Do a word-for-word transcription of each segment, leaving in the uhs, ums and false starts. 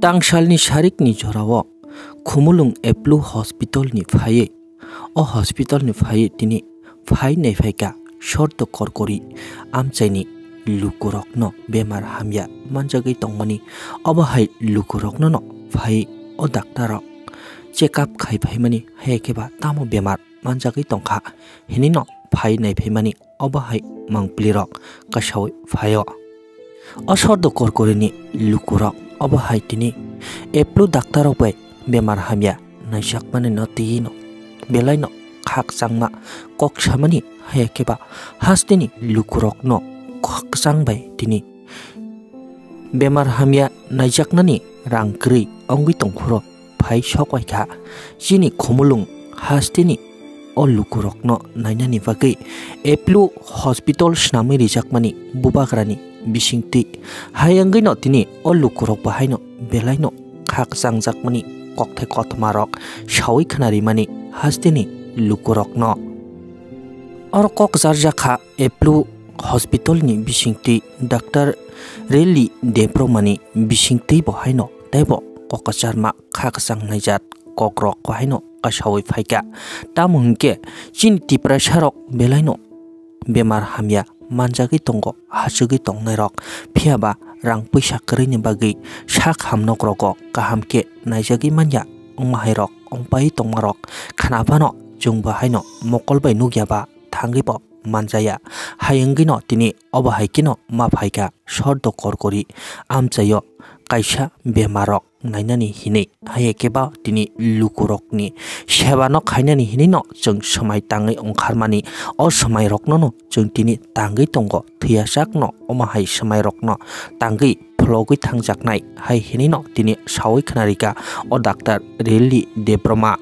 Tangsalni sarikni jorao Khumulwng Apollo hospitalni phaiwi, o hospitalni phaiwi tini phai naiphaikha Sordo Korkori amchaini lukurokno bemar hamya manjagwi tongmani. Obo hai lukurokno no phai o daktarrok check up khai phaimani, haiya khe ba tamo bemar manjagwi tongkha hinwi no phai naiphaimani, obo hai mangpilirok kasawi phaio. O Sordo Korkorini lukurok obo hai tini Apollo daktarrok bai bemar hamya naijakmani no twiwi no belai no khakchangma kok samani, haiya khe ba hasteni lukurokno khakchang bai tini bemar hamya naijaknani rang kwrwi wngwi tongphuru phai sok bai kha. Chini Khumulwng hasteni o lukurokno nainani bagwi Apollo hospital swnamwi rijakmani bubagrani bisingtwi. Hai wngwi no tini o lukurok bahaino belaino khakchangjakmani kokthai kothoma rok sawi khwnarimani hasteni lukurokno. Oro kok charjakha Apollo hospitalni bisingtwi Doctor Reli Debromani bisingtwi bo haino teibo kokcharma khakchang naijak kokrok bo haino kasawi phaikha. Tamo hinkhe chini Tiprasarok belaino bemar hamya manjagwi tongo, hachwgwi tongnairok, phiyaba rang puisa kwrwini bagwi sak hamnokrogo kaham khe naijagwi manya wngma hairok wngpai tongmarok khna phano chwngbo haino mokol bai nukya ba thangwi bo manjaya. Hai wngwi no tini obo hai kheno ma phaikha Sordo Korkori amchaio kaisa bemarrok nainani hinwi. Hai khe ba tini lukurokni seba no khainani hinwi no chwng swmai tangwi ongkharmani. O swmai rokno no chwng tini tangwi tongo, thwiyasak no omo hai swmai rokno tangwi phlogwi thangjaknai hai hinwi no tini sawi khwnarikha o Doctor Reli Debroma.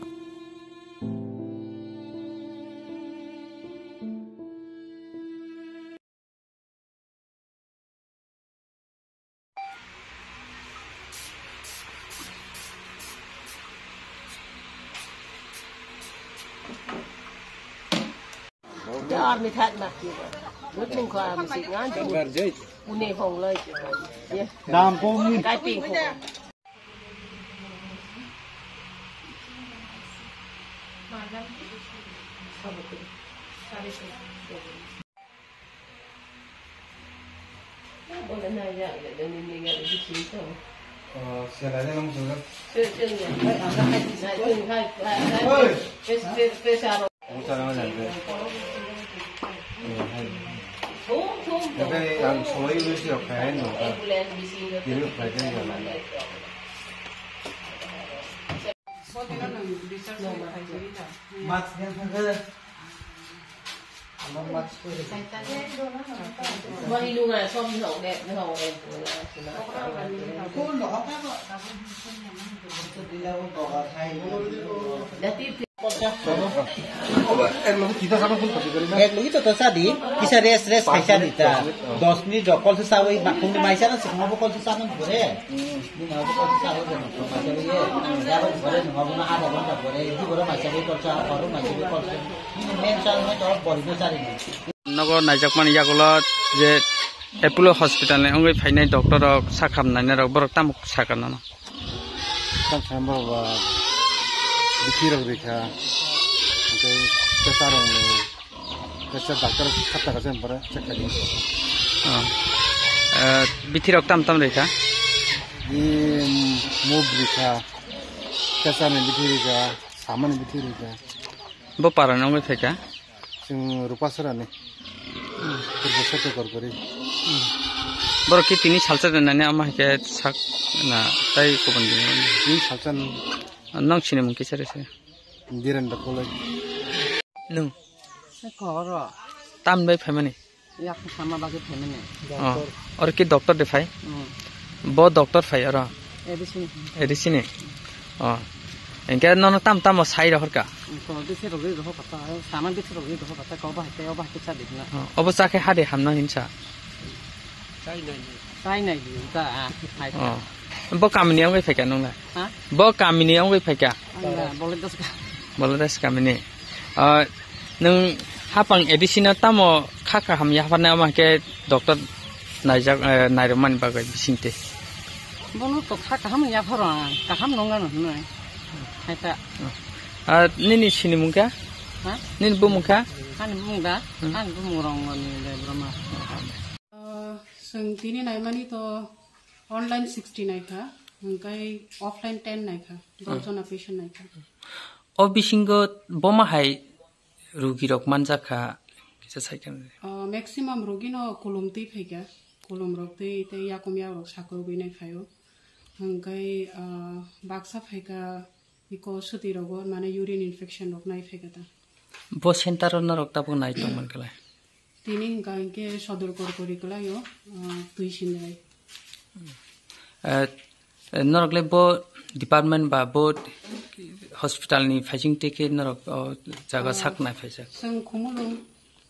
Ek logi to to sadi, kisa rest rest khaisa di ta. Dos minute rok kol se sawi, bakung ni maisa na sikma bo kol se sana bore. Ni na bo kol se sawi, maisa ye. Ya bo bore, ni ma bo na adha ghonta bore, ni bore maisa ye kol sa, aro maisa ye kol sa. Ni main sa na to bori bo sari ni. Nogo naijakmani yagulo je Apollo Hospital ni wngwi phainai doctor rok, sakham nainai rok, borok tamo sakha nano? Sam sam borok ba bithi rok rikha, tei pressure rok ni, pressure doctor khatta kha se borok check khaidi. Ah. Eh, bithi rok tam tam rikha? Ni move rikha, pressure ni bithi rikha, samani bithi rikha. Bo para ni wngwi phaikha? Chwng Rupasarani. Hmm. Purbo Sotto Korkori. Hmm. Borok khe tini salsa de nani ama hai khe sak na tai kubun din. Tini salsa ni. Nang sini mung kisa rese. Direndra Koloi. Nung. Koro. Tam bai phaimani. Yak sama bagwi phaimani. Oh. Oro ki doctor de phai? Hmm. Bo doctor phai oro? A D C ni. A D C ni? Oh. Engke nono tam tamo sai rohor ka? Ko bisi rogwi rohor kata, sama bisi rogwi rohor kata, ko bahai tei, o bahai tei cha dikna. Oh. Obo cha khe hade hamna hinsa? Chai nai di. Chai nai di, ta, ah, hai. Oh. Bo kamini wngwi phaikha nungla? Ha? Bo kamini wngwi phaikha? Ang na, Bole Das ka. Bole Das kamini. Ah, nwng hapang A D C no tamo kha kaham yapharnai, omo hwnkhe doctor Naijak, eh, nairokmani bagwi bisingtwi. Bono tokha kaham ya phoro ang, kaham nongano hwnwi. Hai ta. Ah, nini sinimung kha? Ha? Nini bumung kha? Ani bumung da? Hmm. Ani bumung Rongoni Debbarma. Ah, chwng tini naimani to online sixty naikha, hwnkhe offline ten naikha, Hmm. dosh jona patient naikha. O bisingo boma hai rugirok manjak kha, kisa sai khe. Ah, maximum rugino kulum twi phaikha, kulum rok twi tei yakum yak rok sakrugwi nai phaio. Hwnkhe, ah, baksa phaikha iko suti rogo, mane urine infection rok nai phaikha ta. Bo center o norok tabuk nai tongman khlai? Tini hwnkha hinkhe sodor korkori kwlaio, ah, twi sinai. Eh, eh, norok le bo department ba bo hospital ni phaising twi khe norok o jaga Ah, sak nai phaijak? Chwng Khumulwng,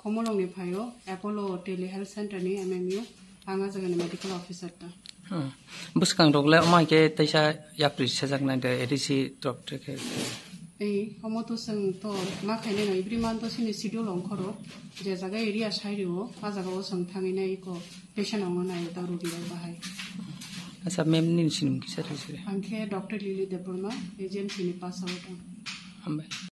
Khumulwng ni phaio, Apollo Telehealth Center ni M M U, ang a jaga ni medical officer ta. Hmm. Bwskang rok le omo hai khe teisa yapri sejak nai de, A D C drop te khe. Ei, omo to chwng to ma khainai no, every month to chini schedule ongkhoro, je jaga area sai rio, a jaga o chwng thangwi nai iko patient ongno nai ta rugi rok bahai. Acha, ma'am, nini sinimung kisa rw siri. Ang khe Doctor Lily Debbarma, agency ni pass out ang. Hambai.